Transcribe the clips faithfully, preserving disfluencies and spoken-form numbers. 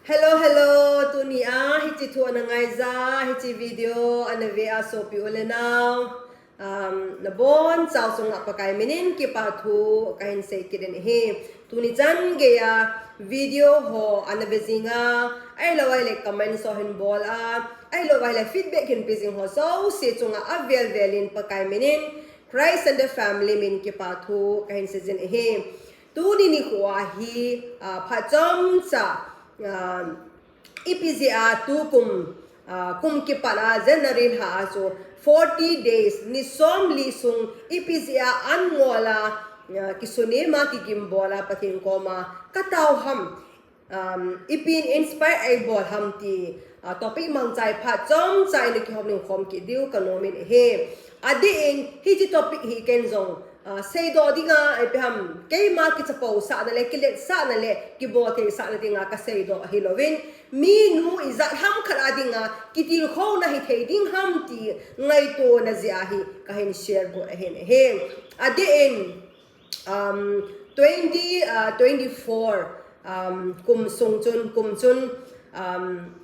Hello, hello, tunia hiche thu ana ngaija, hiche video ana ve a sopi u le nau, um, nabonchauva chunga Pakai minin kipa thu kahin sei kit in ahi. Tuni chan geiya video ho ana ve jinga, ahilou ahile comment ho hin bol a, ahilou ahile feedback hin pe jing ho jouse chunga avel velin Pakai minin, Christ and the family min kipa thu kahin sei jin ahi. Tuni nikho hi, ah, phat chomcha, ah, ipi jeh a tukum, ah, kum kipat a January lha a chu forty days, ni somli sung ipi jeh a an ngol a, ah, kisunem a kigimbol a Pathen koma katao ham, um, ipi in inspire eibol ham ti, ah, topic mangcha a phat chomcha in kihoulim khom kit diu kanom in ahi. Adeh in hiche topic hi ken jong, ah, seidoh dinga, ipi ham, keima kichapousahna le, kiletsahna le, kiboltheisahna dinga kaseidoh ahilouvin, minu ijat ham khat a dinga kitilkhouna hithei ding ham ti ngaitona jeh a hi kahin share bol ahin ahi. Adeh in, um, twenty, uh, twenty-four, um, kum sung chun, kum chun, um,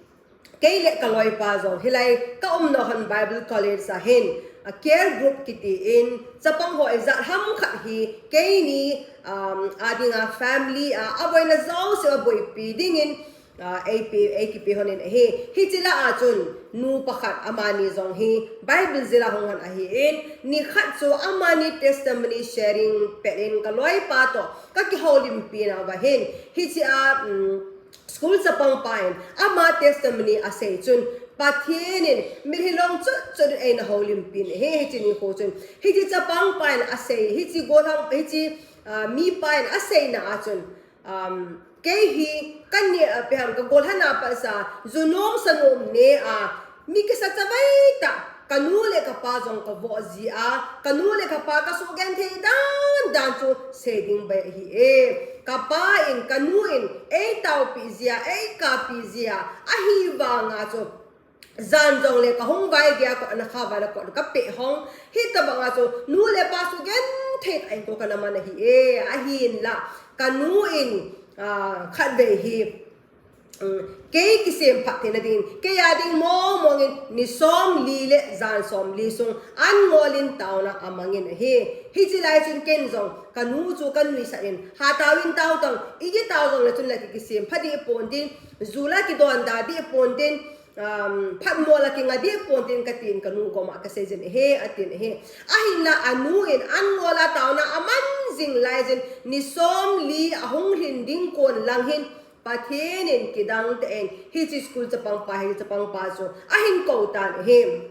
kei le kaloipa jong, hilai kaumna hon Bible College a hin, a care group kiti in, chapang ho ijat ham khat hi, keini, um, a dinga family a, aboina jouse aboipi dingin, ah, eipe, eikipe hon in ahi. Hiche lah a chun, nu pakhat amani jong hi, Bible jil a hung hon ahin, nikhat chu amani testimony sharing pet in kaloipa toh kakihoulimpi nauva hin, hiche a, um, school chapangpa in ama testimony asei chun, Pathen in mitlhi long chotchot in eina houlimpi in ahi, hiche nikho chun. Hiche chapangpa in asei, hiche gollhang, hiche, ah, mipa in aseina a chun, um, kei hi, kani, ah, ipi ham, kagollhang a pat sa, junom sanom ne a, mi kisa chavai tah, kanu le kapa jong kavoh ji a, kanu le kapa kasugenthei dan dan chu sei ding bai ahi e. Kapa in, kanu in, eitaopi jia, eikapi jia, ahivanga chu, jan jongle kahung vaigei a kot a, nakha vai a kot kapeh hong. Hitobanga chu nu le pa sugenthei tah in kho kana man ahi e, ahinla. Kanu in, ah, khatvei hi, um, kei kisemphat theina dingin, kei a ding mong mong in, ni somli le jan somli sung, an ngol in taona amang in ahi. Hiche lai chun ken jong, kanu chu kanuisat in, ha tao in tao tang, iti tao jongle chun la ki, kisemphat deh ponte, ju la kidonda deh ponte, um, phatmo la kinga deh ponte katin kanu koma kasei jin ahi, atin ahi. Ahinla anu in an ngol a taona aman jing lai jin, ni somli ahung lhin ding kon lang hin, Pathen in kidang tah in, hiche school chapangpa, hiche chapangpa chu ahin kou tan ahi.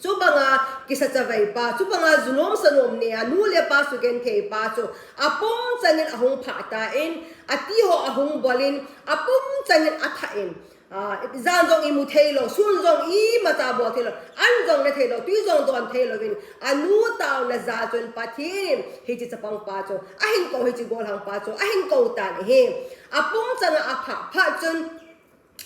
Chubanga kisa chavai pa, chubanga junom sanom ne a, nu le pa sugenthei pa chu, apum changin ahung phah tan, ati ho ahung bol in, apum changin athah in, ah, jan jong imu thei lou, sun jong imacha bol thei lou, an jong ne thei lou, tui jong don thei louvin, anu taona jal chun Pathen in hiche chapangpa chu ahin kou, hiche gollhangpa chu ahin kou tan ahi. Apum changa aphah phat chun,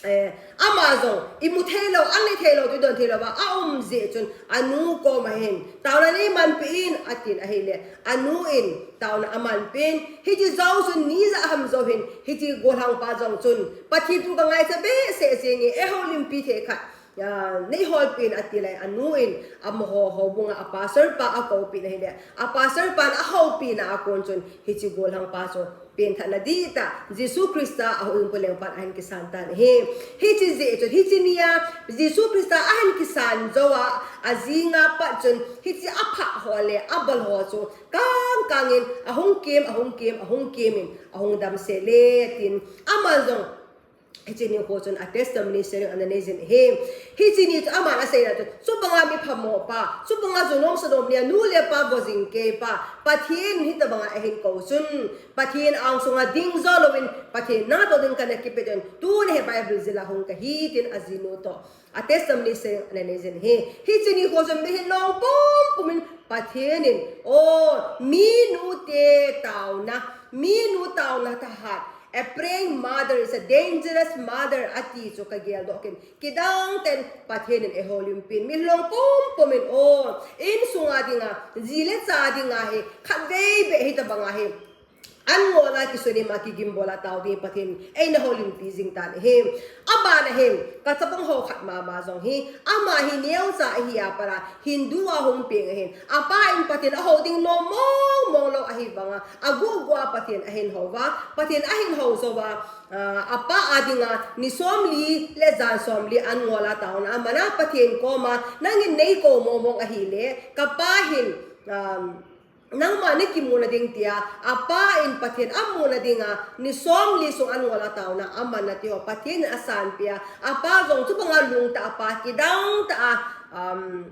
eh, ama jong imu thei lou, an ne thei lou, tui don thei lou va aum jeh chun, anu koma hin, taona neimanpi in, atin ahile, anu in taona amanpi in, hiche jou chun ni ijat ham jou hin, hiche gollhangpa jong chun, Pathen thu kangaicha behseh jenge, eihoulimpi thei khat, ah, neiholpi in, ati lai, anu in, amaho houbunga a pastor pa akoupin ahile, a pastor pan ahoupina a kon chun, hiche gollhangpa chu, penthatna dihtah, Jesu Christa a houin puleng pan ahin kisan tan ahi. Hiche jeh chun, hiche nia, Jesu Christa ahin kisan jou a, ajinga pat chun, hiche aphah ho le abol ho chu, kang kangin, ahung kem, ahung kem, ahung kem in, ahung damsel e, tin, ama jong, hiche nikho chun a testimony sharing ana nei jin ahi. Hiche ni chu aman aseina chu, chubanga mi phamo pa, chubanga junom sanom ne a, nu le pa vo jing kei pa, Pathen hitobanga ahin kou chun, Pathen angsunga ding jou louvin, Pathen natoh ding kana kipe ding, tuni hi Bible jil a hung kahi, tin ajinu toh a testimony sharing ana nei jin ahi. Hiche nikho chun mitlhi long pumpum in Pathen in, o, minute taona, minu taona thahat, a praying mother is a dangerous mother, ati chu kageldoh kit in, kidang tah in Pathen in eihoulimpin, mitlhi long pumpum in, o, insunga dinga, ji le cha dinga hi, khatvei beh hitobanga hi, An ngol a kisunima kigimbola tao ding Pathen eina houlimpi jing tan ahi. Abana hin, ka chapang ho khat mama jong hi, ama hi neocha ahi a pat a, Hindu a hung peng ahin. Apa in Pathen ahou ding nom mong mong lou ahi vanga, aguh guh a Pathen ahin hou va, Pathen ahin hou jou va, ah, apa a dinga ni somli le jan somli an ngol a taona aman a Pathen koma, nangin neikou mong mong ahile, kapa hin, um, nangma nakimuna ding tia, apa in Pathen amuna dinga, ni somli sung an ngol a taona aman nati ho, Pathen in asanpeh a, apa jong chubanga lungtah a, apa kidang tah a, um,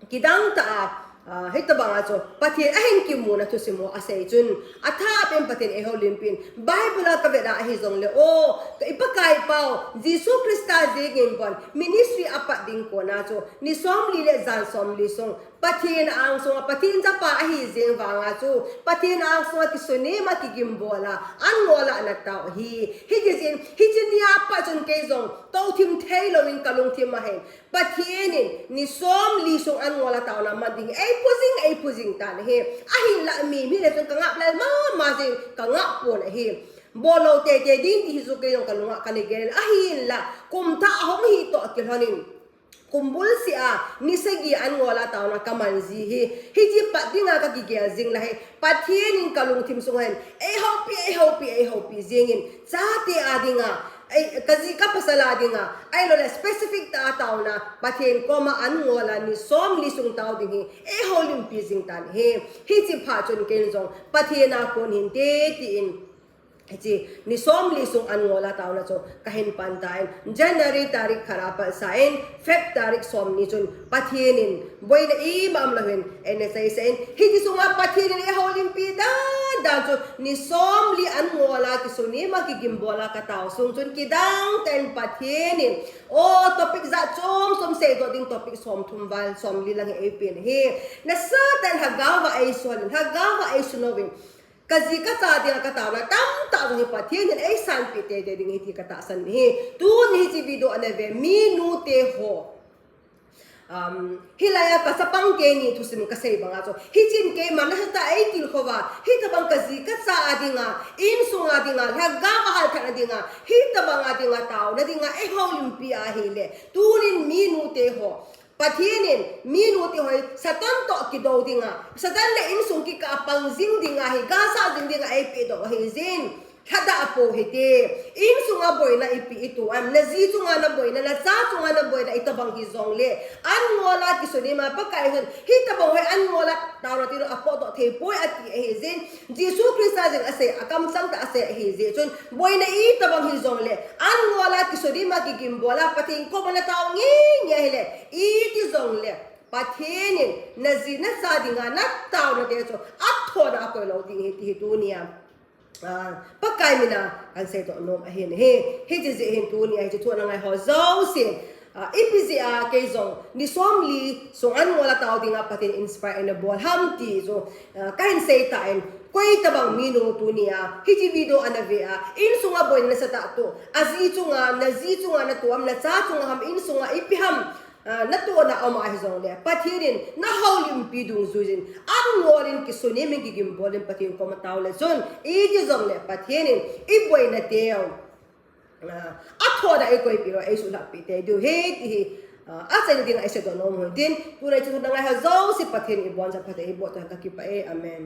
kidang tah a, ah, hitabanga chu, Pathen ahin kimuna thusim ho asei chun, athah pen Pathen eihoulimpin, Bible a kavet a ahi jongle, o, ka i Pakai pau, Jesu Christa jengin bon, ministry apat ding kona chu, ni somli le jan somli sung, Pathen angsunga, Pathen chapa ahi jeng vanga chu, Pathen angsunga kisunima kigimbola, an ngol a natao ahi. Hiti jeh in, hiche nia pat chun kei jong, touthim thei louvin kalungthim a hin, Pathen in, ni somli sung an ngol a taona man ding, eipu jing, eipu jing tan ahi. Ahinla mi, mi le chun kangap lel mama jing, kangap pon ahi. Bol lou teitei ding ti hi chu kei jong kalunga kana gel, ahinla, kum thah ahung hi toh kilhonin, kum bulseh a, ni sagi an ngol a taona kaman ji hi. Hiche pat dinga kakigel jing lai hi. Pathen in kalungthim sunga hin, eihoupi, eihoupi, eihoupi jingin. Chate a dinga, ei, kaji kapasal a dinga, ahilouleh specific tah a taona, Pathen koma an ngol a ni somli sung tao ding hi, eihoulimpi jing tan ahi. Hiche phat chun kei jong, Pathen a kon hinte tin, hiche, ni somli sung an ngol a taona chu kahin pan tan, January tarik khat a pat sa in, Feb tarik somni chun Pathen in boina ima umlou hin eina seisah in, hiti sunga Pathen in eihoulimpi dan dan chu, ni somli an ngol a kisunima kigimbola katao sung chun kidang tah in Pathen in, o, topic jat chom chom seidoh ding topic somthum val somli lang hi eipen ahi. Nasatah in lhagao va eisol in, lhagao va eisunou vin. Kaji kacha dinga kataona tamtah jong hi Pathen in eisanpeh teitei ding ahi ti katahsan ahi. Tuni hiche video ana ve minu te ho, um, hilai a ka chapang keini thusim kasei banga chu, hichun keiman nasatah a eitilkhou va, hitabang kaji kacha a dinga, insung a dinga, lhagao a halthatna dinga, hitabang a dinga taona dinga eihoulimpi ahile, tunin minu te ho, Pathen in minu te ho hi Satan toh kidou dinga, Satan le insung kikah a pang jing dinga hi, gasah jing dinga eipehdoh ahi jin. Lhadah pou hite. Insunga boina ipi ito am, naji chunga naboina, nacha chunga naboina, itabang hijongle, an ngol a kisunima Pakai hin, hitabang hi an ngol a taona tilou a potdoh thei poi ati ahi jin. Jesu Christa jeng asei, akamchang tah a asei ahi jeh chun, boina itabang hijongle, an ngol a kisunima kigimbola Pathen koma natao nge nge ahile, iti jongle, Pathen in naji nacha dinga nataona te chu athoda akoi lou ding ahi ti hi tunia, ah, Pakai mina kahin seidoh nom ahin ahi. Hiche jeh hin tunia hiche thu ana ngai ho jouse, ah, ipi jeh a kei jong ni somli sung an ngol a tao dinga Pathen inspire eina bol ham ti chu, ah, kahin sei tan, koi tabang minu tunia hiche video ana ve a, insunga boina nasatah toh, aji chunga, naji chunga natoh am, nacha chunga ham, insunga ipi ham, ah, natohna aum a hijongle, Pathen in nahoulimpi dungjuijin, an ngol in kisunim in kigimbolin Pathen koma taole chun, iti jongle Pathen in iboina teu, ah, athoda eikoipeh lou, eisuhlhapeh tei diu ahi ti hi, ah, achaina dinga eiseidoh nom u hitin, tuna hiche thu ana ngai ho jouse Pathen in iboncha phatthei eiboh tauhen, kakipah e. Amen.